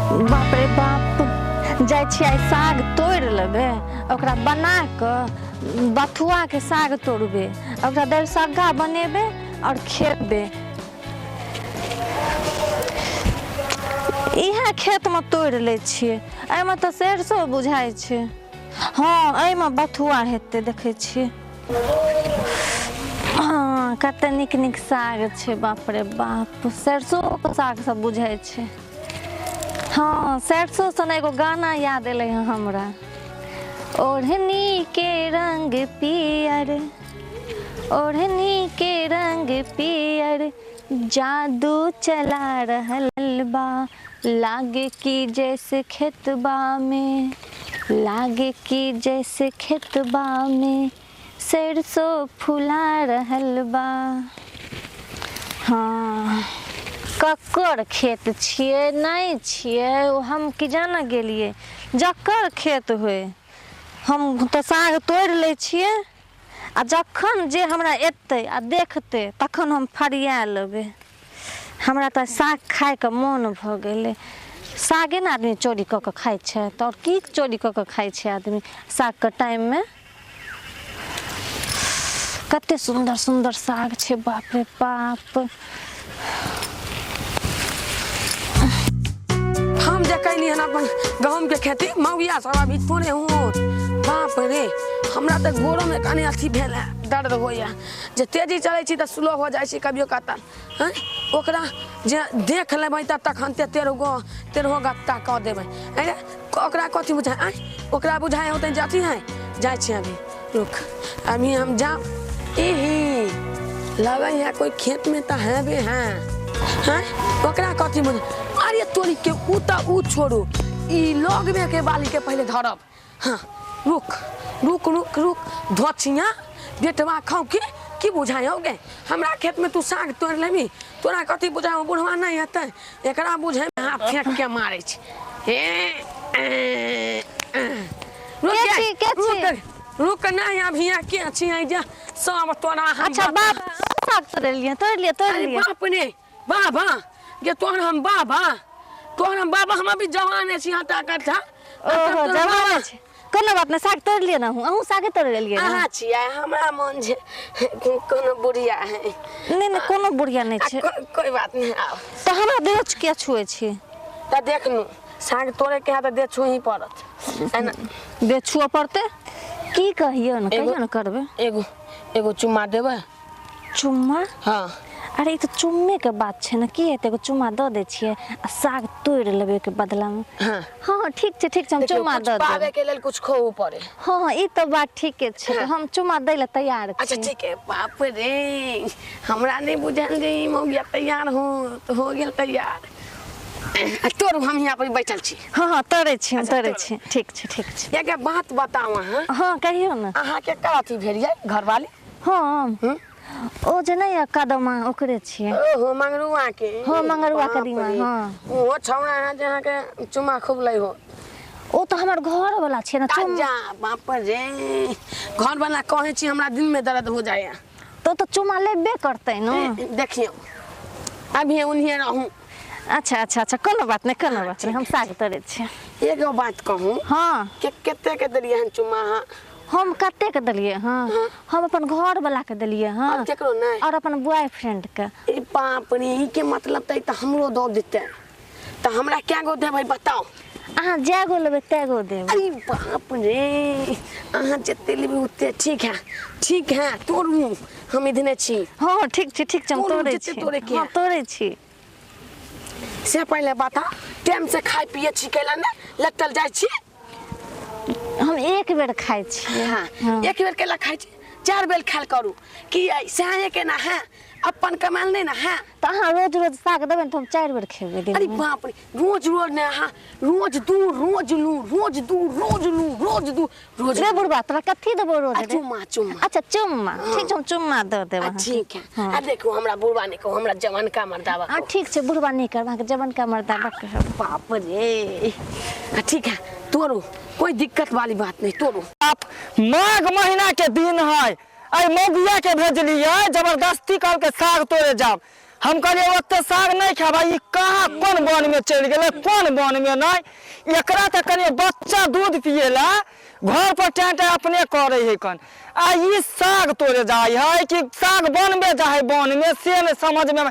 बाप रे बाप, जाइ छियै आइ साग तोड़ि लेबै, ओकरा बना कऽ बथुआके साग तोड़बै, ओकरा दरसग्गा बनेबै आओर खेबै। इएह खेतमे तोड़ि लै छियै, एहिमे तऽ सरिसो बुझाइ छै। हँ, एहिमे बथुआ हेतै, देखै छियै। हँ, कते नीक नीक साग छै, बाप रे बाप, सरिसोके साग सब बुझाइ छै। हँ, सरिसो सन एगो गाना याद एलै हँ हमरा, ओढ़नी के रंग पियर, ओढ़नी के रंग पियर, जादू चला रहल बा, लागे कि जैसे खेतबा में, लागे कि जैसे खेतबा में सरिसो फुला रहल बा। हँ, ककर खेत छियै नहि छियै ओ हम कि जाने गेलियै। जकर खेत होय, हम तऽ साग तोड़ि लै छियै आ जखन जे हमरा एतै आ देखतै तखन हम फरिया लेबै। हमरा तऽ साग खाइके मोन भऽ गेलै। सागे ने आदमी चोरी कऽ कऽ खाइ छै तऽ आओर की चोरी कऽ कऽ खाइ छै आदमी सागके टाइममे? कते सुन्दर सुन्दर साग छै, बाप रे बाप। हम जे कैली हन अपन गहूँमके खेती, मौगिया सब अभी तोरे होत। बाप रे, हमरा तऽ गोड़ोमे कनि अथी भेल है, दर्द होइए। जे तेजी चलै छी तऽ स्लो हो जाइ छी कभियो कताल। हँ, ओकरा जे देख लेबै तऽ तखन ते तेरहो तेरहो गत्ता कऽ देबै। अरे, ओकरा कथी बुझाइ? आँय, ओकरा बुझाइ होतै जे अथी है। जाइ छी अभी, रुक, अभी हम जाब। इही लगै है कोई खेत में तऽ हैबे है। हैं, ओकरा कथी बुझ? अरे तोरी के, ऊ तऽ ऊ छोड़ू, ई लगमे के बाली के पहिले धरब। हाँ, रुक रुक रुक रुक। धोचिया बेटवा खाऊ के की बुझाइ होगे? हमरा खेत में तू साग तोड़ लेबी, तोरा कथी बुझाइ हो? बुढ़वा नहीं हेतै, एकरा बुझै में हाथ फेंक के मारै छै। हे ए, ए, रुक के जा, छी, के छी? रुक रुक, नहीं अभी यहाँ के छी? आई जा सब तोरा हम अच्छा बता- बाप, साग तोड़ लियै, तोड़ लियै, तोड़ अरे लियै। बाप रे बाबा, ये तोहर हम बाबा, तोहर हम बाबा, हम अभी जवान छी हटा कट्ठा। ओहो, जवान छै, कोनो बात नहि, साग तोड़ लिअ ने। अहूँ अहूँ सागे तोड़ लेलियै ने? अहाँ छियै, हमरा मन छै कोनो बुढ़िया है। नहि नहि, कोनो बुढ़िया नहि छै। कोई बात नहीं, आउ। तऽ हमरा देह किया छुए छी? तऽ देखनू, साग तोड़े के है तऽ देह छुही पड़त एना। देह छुअ पड़तै की? कहियौ ने, कहियौ ने, करबै। एगो एगो चुम्मा देबै? चुम्मा? हाँ। अरे, ई तऽ चुम्मे के बात छै ने, की हेतै? एगो चुम्मा दऽ दै छियै आ साग तोड़ि लेबै ओहिके बदलामे। हाँ। हँ हँ, ठीक छै, ठीक छै, हम देखियौ, चुम्मा कुछ दऽ देब। पावे के लेल कुछ खोहू पड़े। हँ हँ, ई तऽ बात ठीके छै, तऽ हम चुम्मा दै लए तैयार अच्छा छी। ठीक है। बाप रे, हमरा नहीं बुझल जे ई मौगिया तैयार हो तो हो गेल तैयार। आ तोरू, हम यहाँ पर बैठल छी। हँ हँ, तोड़ै छी हम। अच्छा, तोड़ै तोड़ू। छी। ठीक छै, ठीक छै। एगो बात बताउ अहाँ। हँ, कहियौ ने। अहाँ के कथी भेल ये घरवाली? हम ओ जे नहि यऽ कदमा, ओकरे छियै। ओहो, मंगरुआ के? हाँ, मंगरुआ बाप कदीमा, रे। हाँ। ओहो छौड़ा है जे अहाँके चुम्मा खूब लै हो। ओ तऽ हमर घर वाला छै ने, चुम जा, बाप रे, घर वाला कहै छी, हमरा दिन में दर्द हो जाए। तो चुमा लेबे करतै ने। देखियौ, अभी उन्हें रहूं। अच्छा अच्छा अच्छा, कोनो बात नहि, कोनो बात नहि, हम साग तोड़ै छियै। एगो बात कहूँ? हाँ। के कते के देलियै हन चुम्मा अहाँ? हम कतेक देलियै? हँ, हम अपन घर वाला के देलियै। हँ। आओर केकरो नहि? और अपन बॉयफ्रेंड के। ई बाप रे, ई के मतलब तऽ ई तऽ हमरो दऽ देतै, तऽ हमरा कै गो देबै बताउ? अहाँ जै गो लेबै तै गो देब। अरे बाप रे, अहाँ जते लेबै ओते। ठीक है, ठीक है, तोड़ू, हम इधने छी। हँ हँ, ठीक छै, ठीक छै, हम तोड़ू, तोड़ै जते छी। तोड़ैके हँ, है। तोड़ै छी। से पहिले बता, टाइम से खाय पिए छी कैला ने लटल जाइ छी? हम एक बेर खाइ छियै। हाँ। हाँ। एक बेर केला खाइ छी? चार बेर खायल करू कि सएह के ना है, अपन कमाल नहीं ना है। तऽ अहाँ रोज रोज साग देबै ने तऽ हम चारि बेर खेबै अरे दिनमे। बाप रे, रोज रोज ने, अहाँ रोज दू रोज लू, रोज दू रोज लू, रोज दू रोज। रे बुढ़बा, तोरा कथी देबो रोज आ रे? चुम्मा, चुम्मा। अच्छा, चुम्मा, ठीक छै, हम चुम्मा दऽ देब आ अहाँके। ठीक है। हाँ। आ देखू, हमरा बुढ़वा नहीं कहू, हमरा जवानका मर्दावा हाँ कहू। ठीक छै, बुढ़बा नहि करब, अहाँके जवनका मर्दाबा कहब। बाप रे, आ ठीक है, तोड़ू, कोई दिक्कत वाली बात नहीं, तोड़ू। आप माघ महीना के दिन है, आई मौगिया के भेजलियै जबरदस्ती, कहलकै साग तोड़े जाब। हम कहलियै ओते साग नहि खेबै। ई कहाँ कोन वन में चलि गेलै, कोन वन में नहि। एकरा तऽ कनि बच्चा दूध पियेला घर पर टें टें अपने करे है कन, आ ई साग तोड़े जाइ है कि साग बनबे जाइ है वन में, से नहि समझ में।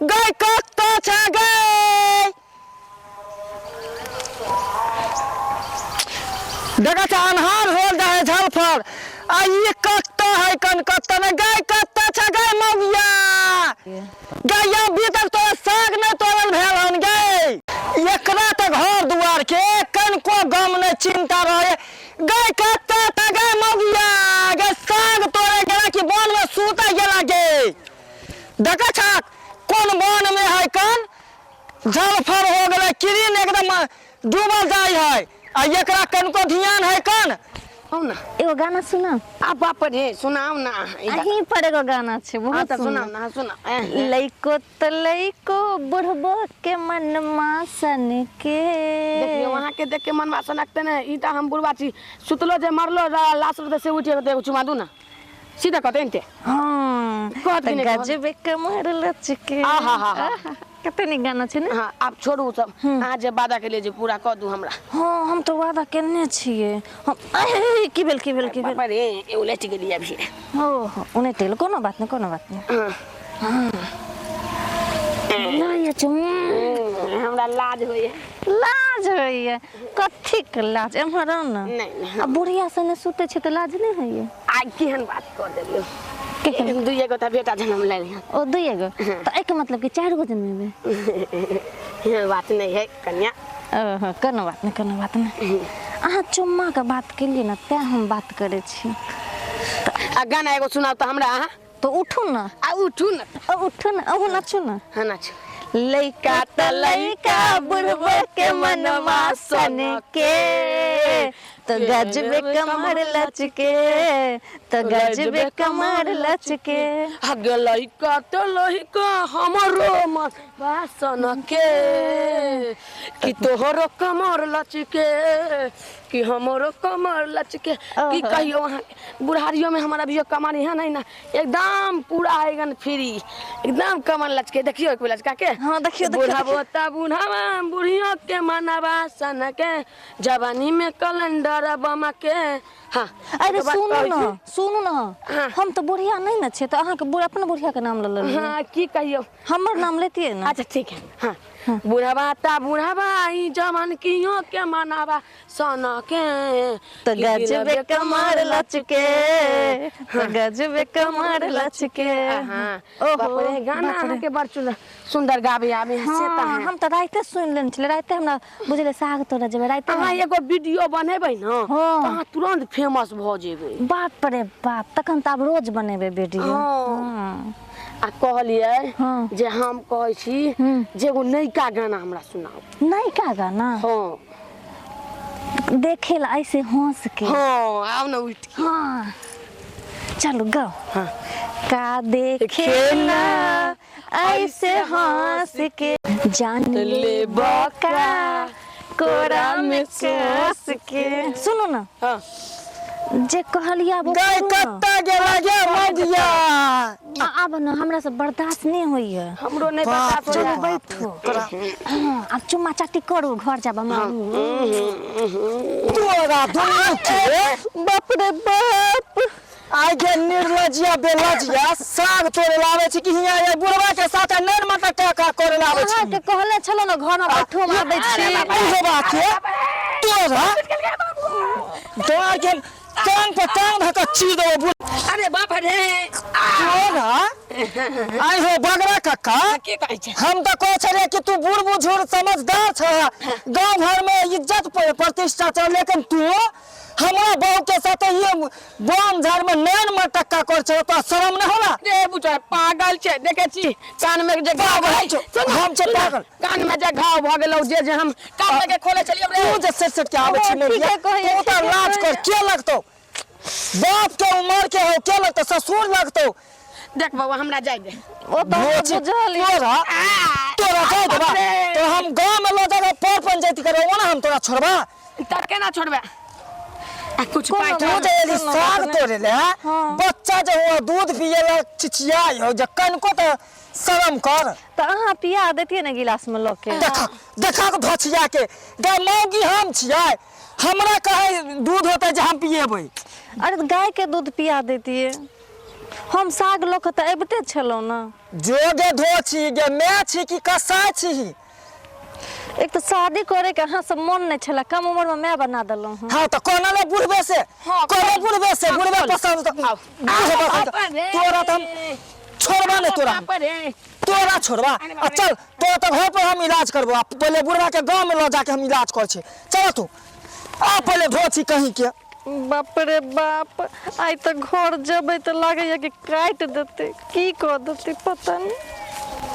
गै कतऽ छै गै? देखै छै अन्हार होल जाइ है झलफर, आ ई कतऽ है कन कतऽ नहि। गै कतऽ छै गै मौगिया? गै अभी तक तोरा साग नहि तोड़ल भेल हन गै। एकरा तऽ घर दुआर के कनिको गम नहि चिंता रहे। गै कतऽ छै गै मौगिया? गै साग तोड़े गेला कि वन में सुतै गेला गे? देखै छक कोन वन में है कन झलफर हो गेलै, किरीन एकदम डूबल जाइ है, आ एकरा कनिको ध्यान है कन? आउ ना। एगो गाना सुना। आ बाप रे, सुनाउ ना अहाँ ई गाना। अहीं पर एगो गाना छै हाँ बहुत तऽ सुनाउ सुन्दर। ना, हाँ, सुनाउ। एह, लइको त लइको बुढ़बो के मनमा सन के। देखियौ अहाँके देख के मनवा सनकते ने। ई तऽ हम बुढ़बा छी, सुतलो जे मरलो लाश रहतै से उठि एगो चुमा दू ना, सीधा कहते एनते। हाँ। कहत कि तऽ नहि कहत? गजबे कमर लचके। आहा-हा-हा। आहा, कते नीक गाना छै ने। हाँ, आब छोड़ू सब, अहाँ जे वादा केलियै जे पूरा कऽ दू हमरा। हाँ, हम तऽ वादा केने छियै हम। आहे, की भेल, की भेल, की भेल? बाप रे, उलटि गेलियै अभी। ओ उनटि गेल, कोनो बात नहि, कोनो बात नहि। हाँ। नहि छै। हमरा लाज होइए। लाज होइए? कथीके लाज? एम्हर आउ ने। नहि नहि। आ बुढ़िया सने सुतै छै तऽ लाज नहि होइए? आइ केहन बात कऽ देलियौ? केहन? दुइए गो तऽ बेटा जनम लेलियै। ओ दुइए गो तऽ एहिके मतलब कि चारि गो जनमेबै? एहन बात नहि है कन्या। ओहो, कोनो बात नहि, कोनो बात नहि। अहाँ चुम्माके बात केलियै ने, तेँ हम बात करै छी। आ गाना एगो सुनाउ तऽ हमरा अहाँ। तऽ उठू ने। आ उठू ने। ओ उठू ने, अहूँ नाचू ने। हाँ, नाचू। लइका त लइका बुढ़बो के मनवा सन के, तो गजबे कमर लचके, तो गजबे कमर लचके। हगे लइका तो लइका हमरो मन बासन के, कि तोहरो कमर लचके कि हमरो कमर लचके। की ओहो। कहियो अहाँ, बुढ़ारियो में हमारा अभियो कमर यहाँ नहीं ना, एकदम पूरा है फ्री, एकदम कमर लचके। देखियो एक बेर लचका के। हाँ, देखियो, देखियो। बुढ़ाबो ता बुढ़ावा बुढ़ियो के मनवा सन के, जवानी में कैलेंडर बमा के। हाँ। अरे एगो बात सुनू कहै ने, छी। सुनू ने। हाँ। हम तऽ बुढ़िया नहि ने छियै, तऽ अहाँके बुढ़ अपना बुढ़िया के नाम लऽ लेलियै। हाँ, की कहियो? हमर नाम लेतियै ने। अच्छा ठीक है। हाँ, बुढ़ाबा ता बुढ़ाबा ई जवान कियो के मनावा सन के, तऽ कि गजबे दिलबे कमर लचके, तऽ गजबे कमर लचके। हाँ। ओहो, बाप रे, गाना बाप रे। अहाँके बड़ सुंदर सुंदर गाबे आबे है से तऽ। हाँ, अहाँ हम तऽ राइते सुनि लेने छलियै। राइते हमरा बुझलियै साग तोड़ऽ जेबै राइते। अहाँ एगो वीडियो बनेबै ने हाँ। तऽ अहाँ तुरंत फेमस भऽ जेबै। बाप रे बाप, तखन तऽ आब रोज बनेबै वीडियो। हाँ। हाँ। आ कहलियै हाँ। जे हम कहै छी जे एगो नयका गाना हमरा सुनाउ। नयका गाना? हाँ। देखे ला ऐसे हंस के? हाँ, आउ ने उठि के। हाँ, चलू गाओ। हाँ। का देखे ना ऐसे हंस के, जान ले बका कोरा में कस के। सुनू ने। हाँ। जे कहलियै आब ओ गै करू ने। कतऽ गेला गे मौगिया? आब ने हमरा से बर्दाश्त नहि होइए। हमरो नहि बाप बर्दाश्त रे होइए। चलू बैठू। हाँ, आब चुम्मा चाटी करू, घर जाब हम। तोरा दुनू के बाप रे बाप। आइ गे निर्लजिया बेलजिया, साग तोड़े लाबै छी कि हियाँ ये बुढ़वा के साथ नैन मटा टाका करे लाबै छी? अहाँके कहले छलो ने घर में बैठू, हम आबै छी। बुढ़वा के तोरा तोरा के टांग पर टांग धऽ कऽ चीर देबो बुढ़। अरे बाप रे। तोरा आइ हो बगरा कक्का। की कहै छै? हम तऽ कहै छलियै कि तू बूढ़ बुजुर्ग समझदार छ, गाँव घर में इज्जत प्रतिष्ठा छ, लेकिन तू हमरा बहू के साथ ये बम झाड़ में नैन में टक्का कर छो, तो शर्म नहीं होला? रे बुझा पागल छै, देखे छी कान में जे घाव हम भऽ छौ, हम छौ पागल। कान में जे घाव भऽ गेलौ जे जे हम कान में के खोले छलियै रे। तू जे सेट सेट के आबै छी ओ, मोगिया, ठीके कहै तू तऽ ठीके लाज कर। कहै। के लगतौ बाप के उम्र के हो, के लगतौ ससुर लगतौ? देख बौआ, हमरा जाय दे। ओ तऽ हमरा भोज बुझल यऽ। तोरा तोरा जाय देबा बाप रे। तो हम गाँव में लऽ जाके पर पंचायती करबा, ओना हम तोरा छोड़बा? तब केना छोड़बे? आ कुछ कोनो पाइ तू बात जे एली कोनो साग बात नहि। तोड़े ले, हाँ। बच्चा जे हुआ दूध पिए ला चिचियाई हो, जे कनको तो शरम कर। तऽ अहाँ पिया दैतियै ने गिलासमे लऽ के। देखा देखा के धोछिया के गे, मौगी हम छियै, हमरा कहे दूध होते जे हम पिएबै। अरे तऽ गायके दूध पिया दैतियै, हम साग लऽ कऽ तऽ अबिते छलहुँ ने। जो गे धोछी गे, मैं छी कि कसाई छी? एक तऽ शादी करे के अहाँ सब मन नहि छलै, कम उम्र में माय बना देलहुँ हँ। हाँ तऽ कोना ले बुढ़बे से। हाँ, कोना खोल। बुढ़बे से। हाँ, बुढ़बे खोल। पसंद आओ। बुढ़बे पसंद। बाप रे। तोरा तऽ हम छोड़बा नहीं, तोरा बाप रे। तोरा छोड़बा। अरे बाप आ रे। चल, तोरा तऽ घर पर हम इलाज करबो, आ पहिले बुढ़बा के गाँव में लऽ जाके हम इलाज कर छी। चल तू आ, पहिले धो छी कहीं के। बाप रे बाप, आइ तऽ घर जेबै तऽ लागैया कि काटि देतै, की कऽ देतै पता नहि।